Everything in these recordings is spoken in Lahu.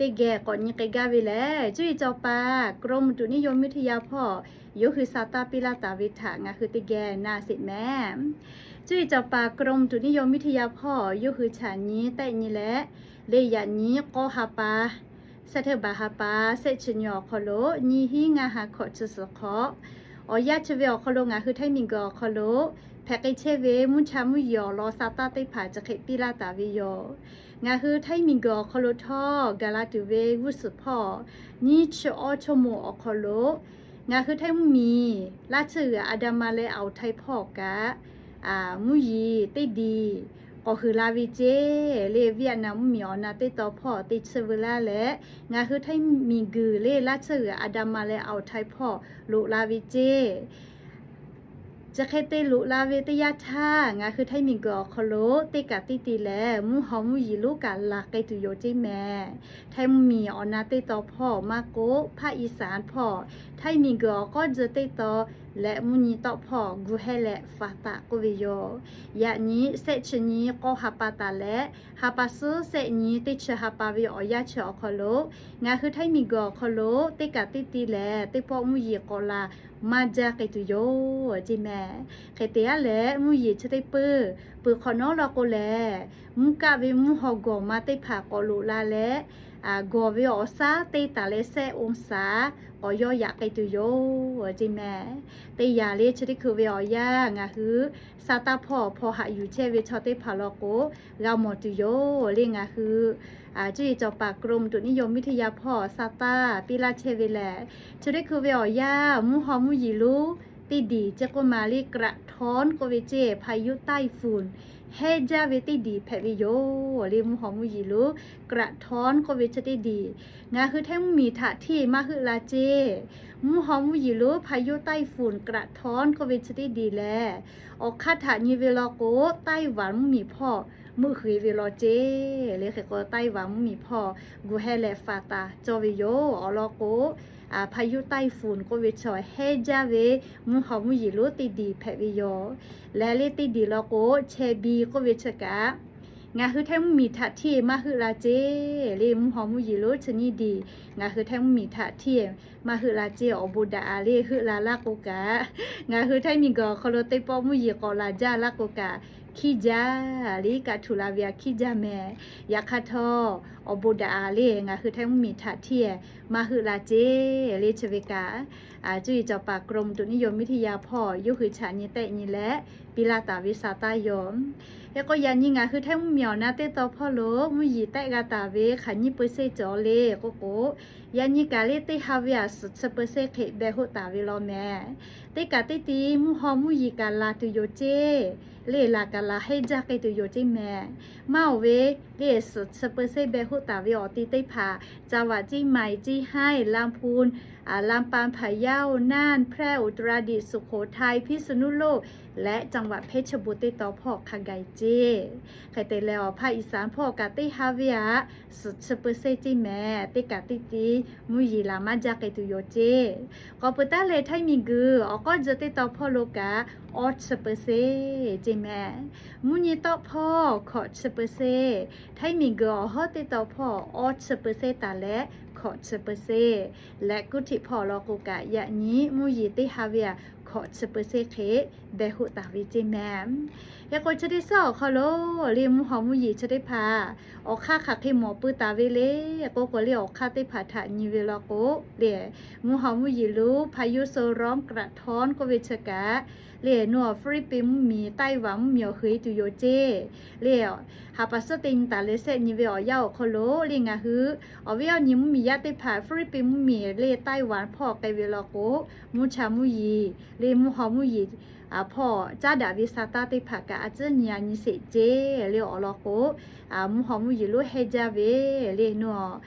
teˇ geh k'awꞈ nyi k'ai gaˇ ve lehˬ, cuˇ yiˍ cawˬ paˍ กรมอุตุนิยมวิทยา hpawˇ yawˇ hui sa taˇ piˇ laˇ taˍ ve htaꞈ ngaˬ hui teˇ geh na sheˍ mehˍ. Cuˇ yiˍ cawˬ paˍ กรมอุตุนิยมวิทยา hpawˇ yawˇ hui htaꞈ nyi tehˆ nyi leh, leh yaꞈ nyi k'awˇ ha pa, September ha pa, shehˆ chi nyi awˬ hk'aw lo nyiˇ hinˉ ngaˇ ha hkawꞈ chi suhˍ hk'aw, awˬ yanˇ chi ve awˬ hk'aw lo ngaˬ hui Htaiˇ miˬguiˬ awˬ hk'aw lo hpehꞈ k'ai chehˇ ve mvuhˇ cha mvuhˇ yeˬ awˬ lawn sa taˇ teˇ hpaˍ chi hk'e piˇ laˇ taˍ ve yoˬ. Ngaˬ hui Htaiˇ miˬguiˬ awˬ hk'aw lo htawˇ gaˬ la tuˬ ve g'uˇ suhˍ hpawˇ nyiˇ chi awˇ chaw moˍ awˬ hk'aw lo ngaˬ hui Htaiˇ mvuhˇ miˬ laˇ tsuhˇ g'uiˬ อันดามัน leh อ่าวไทย hpawˇ kaꞈ mvuhˇ yeˬ teˇ diˬ k'awꞈ huiˍ la ve ceˇ. Leh Vietnam mvuhˇ miˬ awˬ na teˇ taw hpawˇ te chi veu laˇ leh, ngaˬ hui Htaiˇ miˬguiˬ leh laˇ tsuhˇ g'uiˬ อันดามัน leh อ่าวไทย hpawˇ loꞈ la ve ceˇ. Chi hk'e te loꞈ la ve teˇ yanˇ htaˇ, ngaˬ hui Htaiˇ miˬguiˬ awˬ hk'aw lo teˇ kaꞈ teˇ ti lehˬ mvuhˇ haw mvuhˇ yeˬ lonˉ kaꞈ laˬ k'ai tuˬ yoˬ ceˇ mehˍ. Htaiˇ mvuhˇ miˬ awˬ na teˇ taw hpawˇ maˇ k'oˆ, ภาคอีสาน hpawˇ Htaiˇ miˬguiˬ awˬ k'awˇ ji teˇ taw leh mvuhˇ nyi tawˆ hpawˇ gu hehˇ leh faˍ taˍ k'oˆ ve yoˬ. Yaꞈ nyi shehˆ chi nyi k'awˇ ha pa taˍ leh, ha pa suhˉ shehˆ nyi teˇ chi ha pa ve awˬ yanˇ chi awˬ hk'aw lo ngaˬ hui Htaiˇ miˬguiˬ awˬ hk'aw lo teˇ kaꞈ teˇ ti lehˬ teˇ pawˆ mvuhˇ yeˬ k'awꞈ laˬ maˇ jaˇ k'ai tuˬ yoˬ ceˇ mehˍ. Hk'e te aˉ leh mvuhˇ yeˬ chi teˇ peuˇ peuˬ hk'awꞈ nawˉ law k'o lehˬ, mvuhˇ kaˆ ve mvuhˇ haw gawˬ ma teˇ hpaˍ k'awꞈ loꞈ la leh, gawˬ ve awˬ shaˉ teˇ taˍ leh shehˆ องศา k'awꞈ yawˇ yaꞈ k'ai tuˬ yoˬ ceˇ mehˍ. Teˇ yanˇ leh chi teˇ hkui ve awˬ yanˇ ngaˬ hui sa taˇ hpawˇ hpaw haꞈ yuˬ chehˇ ve chaw teˇ hpaˍ law k'o g'a mawˬ tuˬ yoˬ. Leh ngaˬ hui cuˇ yiˍ cawˬ paˍ กรมอุตุนิยมวิทยา hpawˇ sa taˇ piˇ laˇ chehˇ ve lehˬ, chi teˇ hkui ve awˬ yanˇ mvuhˇ haw mvuhˇ yeˬ lonˉ teˇ diˬ ceˇ k'oˆ ma leh กระท้อน k'oˆ ve ceˇ พายุใต้ฝุ่น hehˉ jaˇ ve teˇ diˬ hpehꞈ ve yoˬ. Leh mvuhˇ haw mvuhˇ yeˬ lonˉ กระท้อน k'oˆ ve chi teˇ diˬ ngaˬ hui Htaiˇ mvuhˇ miˬ htaꞈ hteˇ maˇ heuˆ la ceˇ. Mvuhˇ haw mvuhˇ yeˬ lonˉ พายุใต้ฝุ่น กระท้อน k'oˆ ve chi teˇ diˬ lehˬ, awˬ hk'aˇ htaꞈ nyi ve law k'o, Taiwan mvuhˇ miˬ hpawˇ meuˆ hui ve law ceˇ. Leh hk'e k'o Taiwan mvuhˇ miˬ hpawˇ gu hehˇ leh faˍ taˍ cawˇ ve yoˬ. Awˬ lawn k'o, พายุใต้ฝุ่น k'oˆ ve chaw hehˉ jaˇ ve mvuhˇ haw mvuhˇ yeˬ lonˉ teˇ diˬ hpehꞈ ve yoˬ. Leh leh teˇ diˬ law k'o, Chehˇ biˇ k'oˆ ve chi kaꞈ ngaˬ hui Htaiˇ mvuhˇ miˬ htaꞈ hteˇ maˇ heuˆ la ceˇ. Leh mvuhˇ haw mvuhˇ yeˬ lonˉ chi nyiˇ diˬ ngaˬ hui Htaiˇ mvuhˇ miˬ htaꞈ hteˇ maˇ heuˆ la ceˇ. Awˬ bon daꞈ a leh heuˆ la laˇ k'o kaꞈ, ngaˬ hui Htaiˇ miˬguiˬ awˬ hk'aw lo teˇ pawˆ mvuhˇ yeˬ k'awꞈ laˬ jaˇ laˇ k'o kaꞈ, hkiˉ jaˇ leh kaꞈ htuˬ la ve a hkiˉ jaˇ mehˍ. Yaꞈ hk'aˇ htawˇ, awˬ bon daꞈ a leh ngaˬ hui Htaiˇ mvuhˇ miˬ htaꞈ hteˇ maˇ heuˆ la ceˇ. Leh chi ve kaꞈ cuˇ yiˍ cawˬ paˍ กรมอุตุนิยมวิทยา hpawˇ yawˇ hui htaꞈ nyi tehˆ nyi leh piˇ laˇ taˍ ve sa taˇ yoˬ. Hk'e k'o yaꞈ nyi ngaˬ hui Htaiˇ mvuhˇ miˬ awˬ na teˇ taw hpawˇ lo mvuhˇ yeˬ tehˆ g'a taˍ ve hk'aˬ nyiˇ เปอร์เซ็นต์ cawˬ le k'oˆ k'o, yaꞈ nyi kaꞈ leh teˇ ha ve a suhˍ chi เปอร์เซ็นต์ hk'e beh hoˆ taˍ ve law mehˍ. Teˇ kaꞈ teˇ ti mvuhˇ haw mvuhˇ yeˬ kaꞈ laˬ tuˬ yoˬ ceˇ. Leh laˬ kaꞈ laˬ hehˉ jaˇ k'ai tuˬ yoˬ ceˇ mehˍ. Maˇ oˬ ve, leh suhˍ chi เปอร์เซ็นต์ beh hoˆ taˍ ve awˬ ti teˇ hpaˍ จังหวัดเชียงใหม่ เชียงราย ลำพูน ลำปาง พะเยา น่าน แพร่ อุตรดิตถ์ สุโขทัย พิษณุโลก และจังหวัดเพชรบูรณ์ teˇ taw hpawˇ hk'a gaˬ ceˇ. Hk'e te leh awˬ ภาคอีสาน hpawˇ kaꞈ teˇ ha ve a suhˍ chi เปอร์เซ็นต์ ceˇ mehˍ. Teˇ kaꞈ teˇ ti mvuhˇ yeˬ laˬ maˇ jaˇ k'ai tuˬ yoˬ ceˇ. K'awꞈ peuˬ taˉ leh Htaiˇ miˬguiˬ awˬ k'awˇ ji teˇ taw hpawˇ lo kaꞈ awˇ chi เปอร์เซ็นต์ ceˇ mehˍ. Mvuhˇ nyi tawˆ hpawˇ hkawꞈ chi เปอร์เซ็นต์, Htaiˇ miˬguiˬ awˬ hawˉ teˇ taw hpawˇ awˇ chi เปอร์เซ็นต์ taˍ leh hkawꞈ chi เปอร์เซ็นต์, leh kuˇ htiꞈ hpawˇ law k'o kaꞈ yaꞈ nyi mvuhˇ yeˬ teˇ ha ve a hkawꞈ chi เปอร์เซ็นต์ hk'e beh hoˆ taˍ ve ceˇ mehˍ. Hk'e k'o chi teˇ suhˉ awˬ hk'aw lo leh mvuhˇ haw mvuhˇ yeˬ chi teˇ hpaˍ awˬ hk'aˇ hk'aˬ hk'e mawˬ pui taˍ ve le k'oˆ k'o leh awˬ hk'aˇ teˇ hpaˍ htaꞈ nyi ve law k'o, leh mvuhˇ haw mvuhˇ yeˬ lonˉ พายุโซนร้อนกระท้อน k'oˆ ve chi kaꞈ leh nawˬ Hpiˇliˇpiˆ mvuhˇ miˬ, Taiwan mvuhˇ miˬ awˬ hui e tuˬ yoˬ ceˇ. Leh ha pa suhˉ teˇ nyi taˍ leh shehˆ nyi ve awˬ yanˇ awˬ hk'aw lo leh ngaˬ hui awˬ viˉ awˬ nyi mvuhˇ miˬ yaˇ teˇ hpaˍ Hpiˇliˇpiˆ mvuhˇ miˬ leh Taiwan hpawˇ k'ai ve law k'o, mvuhˇ cha mvuhˇ yeˬ leh mvuhˇ haw mvuhˇ yeˬ hpawˇ caˉ daꞈ ve sa taˇ teˇ hpaˍ kaꞈ a ciˉ nyi a nyi sheˍ ceˇ. Leh awˬ lawn k'o, mvuhˇ haw mvuhˇ yeˬ lonˉ hehˉ jaˇ ve leh nawˬ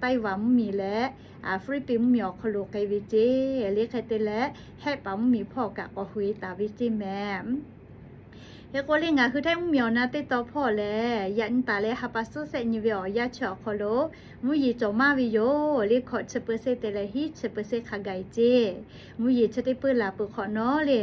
Taiwan mvuhˇ miˬ leh Hpiˇliˇpiˆ mvuhˇ miˬ awˬ hk'aw lo k'ai ve ceˇ. Leh hk'e te leh Hehˆ paˍ mvuhˇ miˬ hpawˇ kaꞈ k'awꞈ hui e taˍ ve ceˇ mehˍ. Hk'e k'o le, ngaˬ hui Htaiˇ mvuhˇmiˬ awˬ na teˇ taw hpawˇ lehˬ, yaꞈ nyi taˍ leh ha pa suhˉ shehˆ nyi ve awˬ yanˇ chi awˬ hk'aw lo mvuhˇ yeˬ cawˬ maˇ ve yoˬ. Le hkawꞈ chi เปอร์เซ็นต์ te leh hiˉ chi เปอร์เซ็นต์ hk'a gaˬ e ceˇ. Mvuhˇ yeˬ chi teˇ peuˇ laˬ peuˬ hk'awꞈ nawˉ le,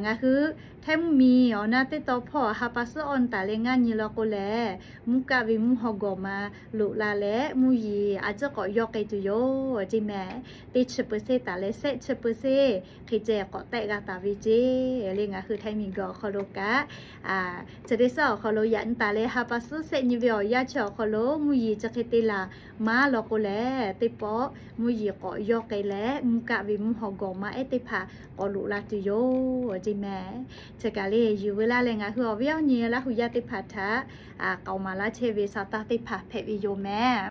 ngaˬ hui Htaiˇ mvuhˇmiˬ awˬ na teˇ taw hpawˇ ha pa suhˉ awˇ nyi taˍ leh ngaˇ nyi law k'o lehˬ, mvuhˇ kaˆ ve mvuhˇ haw gawˬ ma loꞈ la leh mvuhˇ yeˬ a ciˉ k'awꞈ yawˇ k'ai tuˬ yoˬ ceˇ mehˍ. Teˇ chi เปอร์เซ็นต์ taˍ leh shehˆ chi เปอร์เซ็นต์ hk'e ceh k'awꞈ tehˆ g'a taˍ ve ceˇ. Le ngaˬ hui Htaiˇ miˬguiˬ awˬ hk'aw lo kaꞈ, chi teˇ suhˉ awˬ hk'aw lo yaꞈ nyi taˍ leh ha pa suhˉ shehˆ nyi ve awˬ yanˇ chi awˬ hk'aw lo mvuhˇ yeˬ chi hk'e te laˬ maˇ law k'o lehˬ, teˇ pawˆ mvuhˇ yeˬ k'awꞈ yawˇ k'ai leh mvuhˇ kaˆ ve mvuhˇ haw gawˬ ma ehˉ teˇ hpaˍ k'awꞈ loꞈ la tuˬ yoˬ ceˇ mehˍ. Chi kaˬ le yuˬ veu laˇ leh ngaˬ hui awˬ viˉ awˬ nyi Laˇ huˍ yaˇ teˇ hpaˍ htaꞈ k'aoˍ maˍ laˇ chehˇ ve sa taˇ teˇ hpaˍ hpehꞈ ve yoˬ mehˍ.